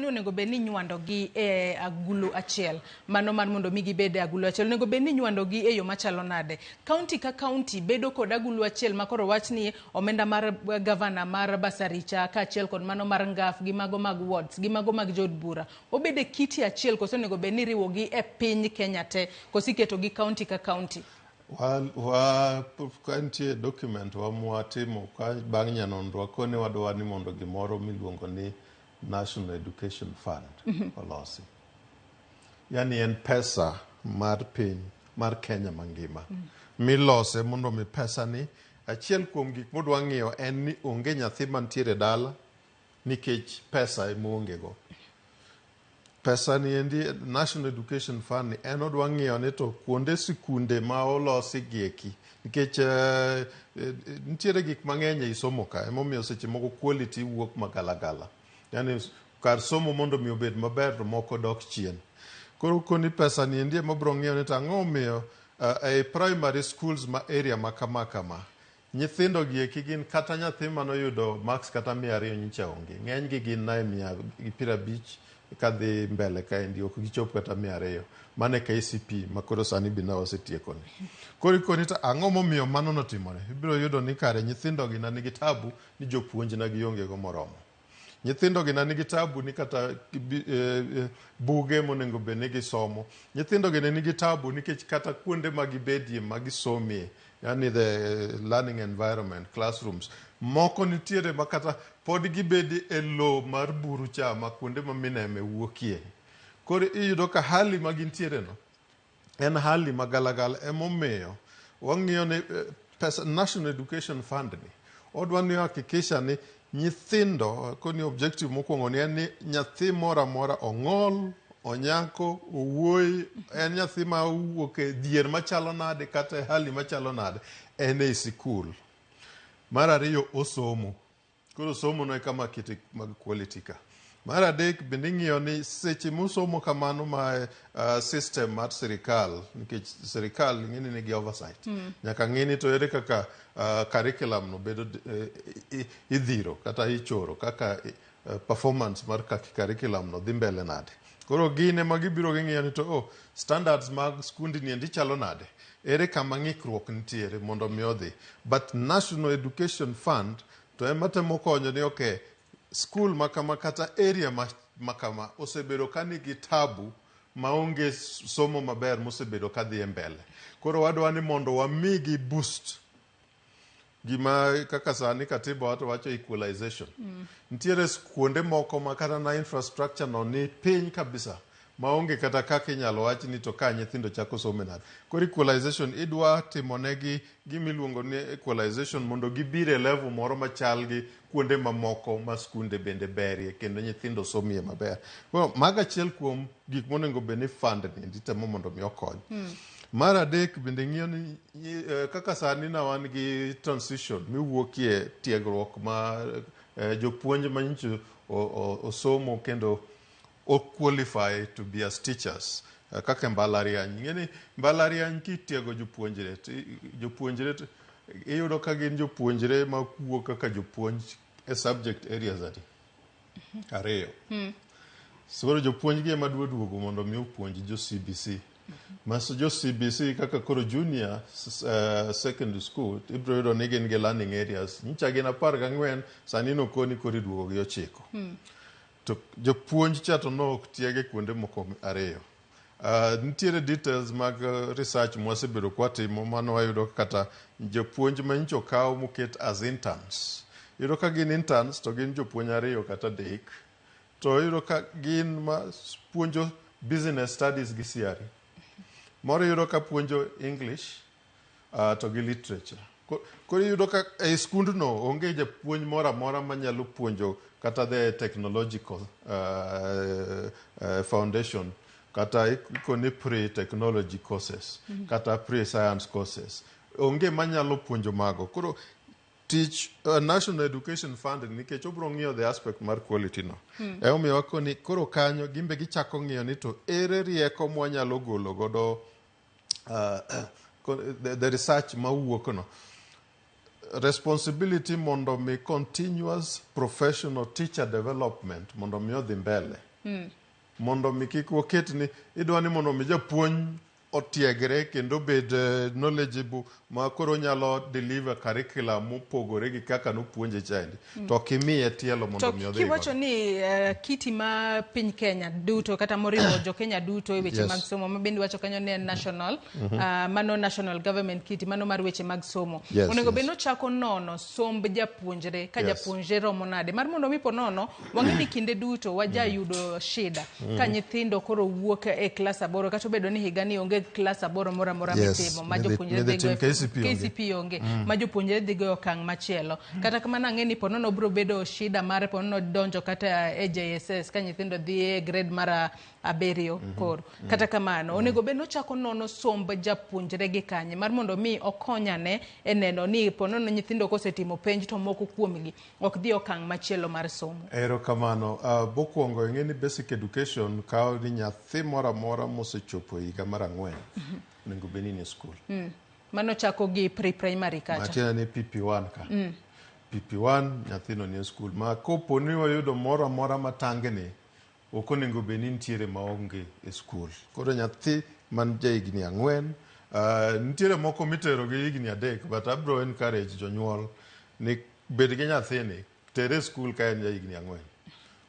onego bed ni inywando gi e agulu achiel. Mano mar mondo mi gibed e agulu achiel. Onego bed ni inywando gi e yo machalo nade? County ka county bedo kod agulu achiel ma koro wach ni omenda mar gavana mar Basaricha kaachiel kod mano mar Ngaf gi mago mag wards gi mago mag jood bura. Obedo e kiti achiel koso onego bed ni iriwo gi e piny Kenya te koso iketo gi county ka county? Wa ka nitie document wa mwatimo ka bang' nyanonro wakone wadwa ni mondo gimoro miluongo ni National Education Fund olosi. Yani en pesa mar piny mar Kenya mangima milose mondo mi pesa ni achiel kuom gik modwa ng'iyo en ni onge nyathi mantiere dala nikech pesa ema go. Pesa ni endi National Education Fund ni en odwa ng'iyo ni to kuonde sikunde ma olosi gieki nikech nitiere gik mang'eny ei somo ka emomiyo seche moko quality wuok magalagala. Yani kar somo mondo mi obed maber to moko dok chien. Koro koni pesa ni endi ema biro ng'iyo ni to ang'o omiyo ei primary schools ma area ma kama kama nyithindo gi eki gin kata nyathi manoyudo marks kata 200 nyicha onge. Ng'eny gi gin na e 150 kadhi mbele kaendi ok gichop kata 200. Mano e KCPE ma koro sani be ne wasetieko ni. Koro ikoni to ang'o momiyo mano notimore? Ibiro yudo ni kare nyithindo gi ne nigi tabu ni jopuonj na gionge go moromo. Nyithindo gi ne nigi tabu ni kata buge monego bed ni gisomo. Nyithindo gi ne nigi tabu nikech kata kuonde ma gibedie ma gisomie, yani the learning environment, classrooms, moko nitiere ma kata pod gibedi e lowo mar buru cha ma kuonde ma mineme wuokie. Koro iyudo ka hali ma gintiere no en hali magalagala emomiyo wang'iyo ni pesa National Education Fund ni odwa ni hakikisha ni nyithindo koni objective mokwongo ni en ni nyathi moro amora ong'ol onyako owuoyi en nyathi ma owuok e dhier machalo nade kata e hali machalo nade en ei sikul. Mar ariyo osomo. Koro somo no e kama kete mag quality ka. Mar adek bende ing'iyo ni seche mosomo kamano ma system mar sirikal nikech sirikal ing'e ni nigi oversight. Nyaka ng'i ni to ere kaka curriculum no bedo idhiro kata ichoro kaka performance mar curriculum no dhi mbele nade. Koro gin ema gibiro ging'iyo ni to oh, standards mag skundi ni endi chalo nade. Ere kama ng'ikruok nitiere mondo mi odhi. But National Education Fund to ema temo konyo ni okay, skul ma kama kata area ma kama osebedo ka nigi tabu maonge somo maber mosebedo ka dhi e mbele. Koro wadwa ni mondo wamigi boost. Gima kaka sani katiba wacho wacho equalization. Nitiere kuonde moko ma kata na infrastructure no ni piny kabisa maonge kata kaka inyalo wach ni to ka nyithindo chako somo nade. Koro equalization idwa timonegi gima iluongo ni equalization mondo gibir e level moro machal gi kuonde mamoko ma skunde bende berie kendo nyithindo somie maber. Koro mago achiel kuom gik monego bed ni fund ni endi temo mondo mi okony. Mar adek bende ng'iyo ni kaka sani na wan gi transition miwuokie tiegruok ma jopuonj manyicho osomo kendo o qualify to be as teachers kaka e mbalariany. Ing'e ni mbalariany kitiego jopuonjre to jopuonjre to iyudo ka gin jopuonjre ma wuok kaka jopuonj e subject areas adi? Ariyo. Koro jopuonj gi ema dwa duogo mondo mi opuonj jo CBC. Mas jo CBC kaka koro junior secondary school ibiro yudo ni gin gi learning areas. Nyicha gin 14 sani nokoni koro iduogo gi 9. To jopuonj cha to nok tiege kuonde moko ariyo. Nitiere details mag research mwasebedo kwatimo mano wayudo kata jopuonj manyicha okaw moket as interns. Iyudo ka gin interns to gin jopuonj ariyo kata adek. To iyudo ka gin ma puonjo business studies gi CRE. Moro iyudo ka puonjo English to gi literature. Koro iyudo ka ei skundno onge japuonj moro amora manyalo puonjo kata the technological foundation kata ikoni pre-technology courses kata pre-science courses. Onge manyalo puonjo mago. Koro tich National Education Fund nikech obiro ng'iyo the aspect mar quality no. Emomiyo wakoni koro kanyo gimbe gichako ng'iyo ni to ere rieko mwanyalo golo godo the research mawuok no. Responsibility mondo mi continuous professional teacher development mondo mi odhi mbele. Mondo mi kik waket ni idwa ni mondo mi japuonj otiegre kendo obed knowledgeable ma koro onyalo deliver curriculum mopogore gi kaka nopuonje chaendi. To ok imiye tielo mondo To mi odhi kiwacho ni kiti ma piny Kenya duto kata moriwo jo Kenya duto e weche mag somo ma bende iwacho kanyo ni en national, mano national government kiti mano mar weche mag somo. Onego bed ni ochako nono somb japuonjre ka japuonjre romo nade mar mondo mi po nono wang'e ni kinde duto wajayudo shida ka nyithindo koro wuok e klas 8 kata obedo ni higa ni onge klas 8 moro amora mitimo ma jopuonjre dhi go KCP onge. KCP onge ma jopuonjre dhi go e okang' machielo. Kata kamano ang'e ni po nono biro bedo shida mar po nono donjo kata e JSS ka nyithindo dhi e grade mar 7 koro. Kata kamano onego bed ni ochako nono somb japuonjre gi kanye mar mondo mi okonyane e neno ni po nono nyithindo kosetimo penj to moko kuomgi ok dhi okang' machielo mar somo. Erokamano. Mokwongo ing'e ni basic education kawo ni nyathi moro amora mosechopo higa mar 4 onego bed ni nie skul. Mano chako gi pre-primary kacha. Matiende ni PP1 ka. PP1 nyathino nie skul. Ma kopo ni wayudo moro amora matangni, ok onego bed ni nitiere maonge e skul. Koro nyathi man ja higni 4, nitiere moko mitero gi higni 3, but abro encourage jonyuol ni bed gi nyathini, tere e skul ka en ja higni 4.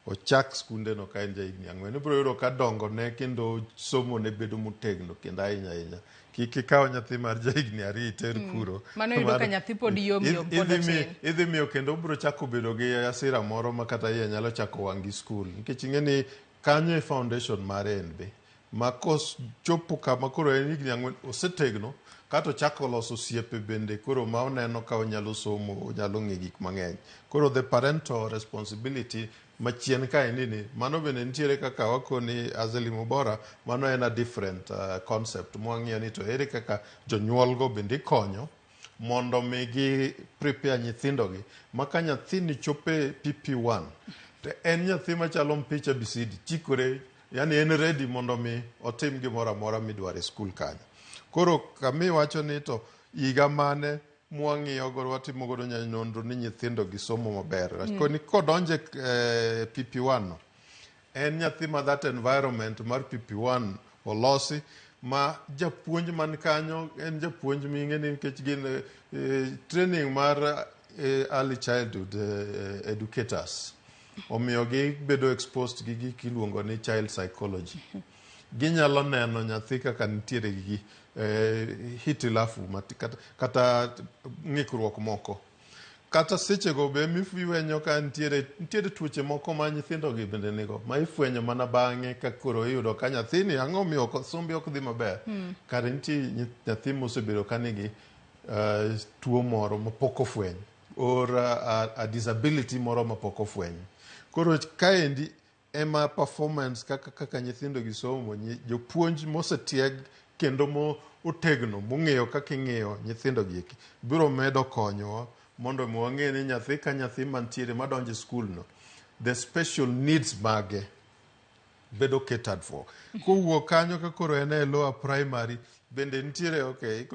Ochak skundeno ka en ja higni 4. Ibiro yudo ka dongone kendo somone bedo motegno kendo ahinya ahinya. Kik ikaw nyathi mar ja higni 2 iter kuro. Mano yudo ka nyathi pod yom yom, pod otin. Idhi miyo kendo obiro chako bedo gi asira moro ma kata iye nyalo chako wang' gi skul. Nikech ing'e ni kanyo e foundation mare en be. Ma kochopo kama koro en higni 4 osetegno, kata ochako loso osiepe bende koro ma oneno ka onyalo somo, onyalo ng'e gik mang'eny. Koro the parental responsibility machien kaendi ni, mano bende nitiere kaka wakoni as Elimu Bora, mano en a different concept. Mwang'iyo ni to ere kaka jonyuolgo bende ikonyo mondo mi gi prepare nyithindogi ma ka nyathini chopo e PP1 to en nyathi machalo mpich ABCD, chikore, yani en ready mondo mi otim gimoro amora midwaro e skul kanyo. Koro kama iwacho ni to higa mane mwang'iyo godo watimo godo nonro ni nyithindo gi somo maber. Koni kodonje PP1 no, en nyathi ma that environment mar PP1 olosi ma japuonj man kanyo en japuonj ming'e ni nikech gin training mar early childhood educators omiyo gibedo exposed gi gik iluongo ni child psychology. Ginyalo neno nyathi kaka nitiere gi hitilafu kata ng'ikruok moko. Kata sechego be mifwenyo ka nitiere tuoche moko ma nyithindo gi bende nigo ma ifwenyo mana bang'e ka koro iyudo ka nyathini ang'o miyo sombe ok dhi maber. Kare nitie nyathi mosebedo ka nigi tuo moro mapok ofweny or a disability moro mapok ofweny. Koro kaendi ema performance kaka nyithindo gi somo, jopuonj mosetieg kendo motegno mong'eyo kaka ing'iyo nyithindo gi eki biro medo konyowa mondo mi wang'e ni nyathi ka nyathi mantiere madonjo e skul no, the special needs mage bedo catered for. Kowuok kanyo ka koro en e lower primary bende nitiere okay,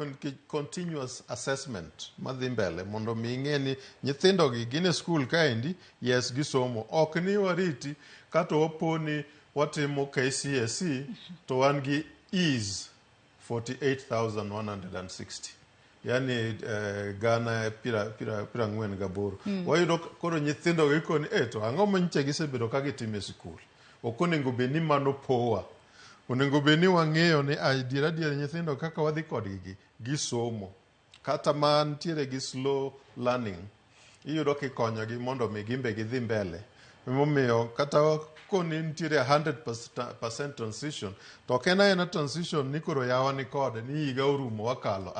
continuous assessment madhi mbele mondo mi ing'e ni nyithindo gi gin e skul kaendi, yes gisomo. Ok ni wariti kato wapo ni watimo KCSE to wan gi E's 48,160. Yani gana 48. Wayudo koro nyithindo gi koni to ang'o ma nyicha gisebedo ka gitimo e sikul? Ok onego bed ni mano powa. Onego bed ni wang'eyo ni adier adier nyithindo kaka wadhi kodgi gi gisomo. Kata mantiere gi slow learning, iyudo kikonyogi mondo mi gimbe gidhi mbele. Emomiyo kata koni nitiere 100% transition, to ok en aena transition ni koro yawa ni kode ni higa orumo wakalo.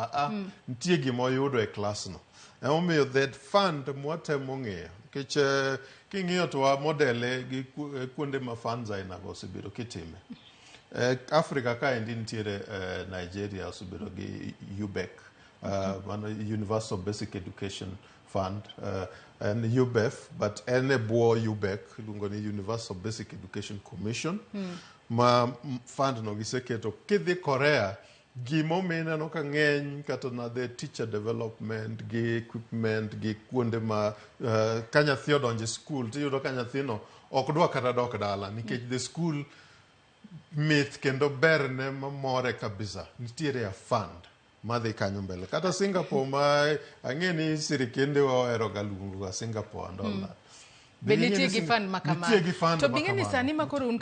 Nitie gima oyudo e klas no. Emomiyo that fund mwatemo ng'iyo, nikech king'iyo to wa modele gi kuonde ma funds ainago osebedo kitime. Africa kaendi nitiere Nigeria osebedo gi UBEC, mano Universal Basic Education Fund, en UBEF, but en e bwo UBEC, iluongo ni Universal Basic Education Commission, ma fund no giseketo. Kidhi Korea, gimomiyo ineno ka ng'eny kata na the teacher development gi equipment gi kuonde ma ka nyathi odonjo e skul tiyudo ka nyathino ok dwa kata dok dala nikech the school mit kendo berne mamore kabisa. Nitiere a fund madhi kanyo mbele. Kata Singapore ma ang'e ni sirikende wa ohero ga luongo ga Singapore and all that. Be Be nitie ing'e ni gi fund ma kamano? Nitie gi fund To ma bing'e ni kamano. sani ma koro un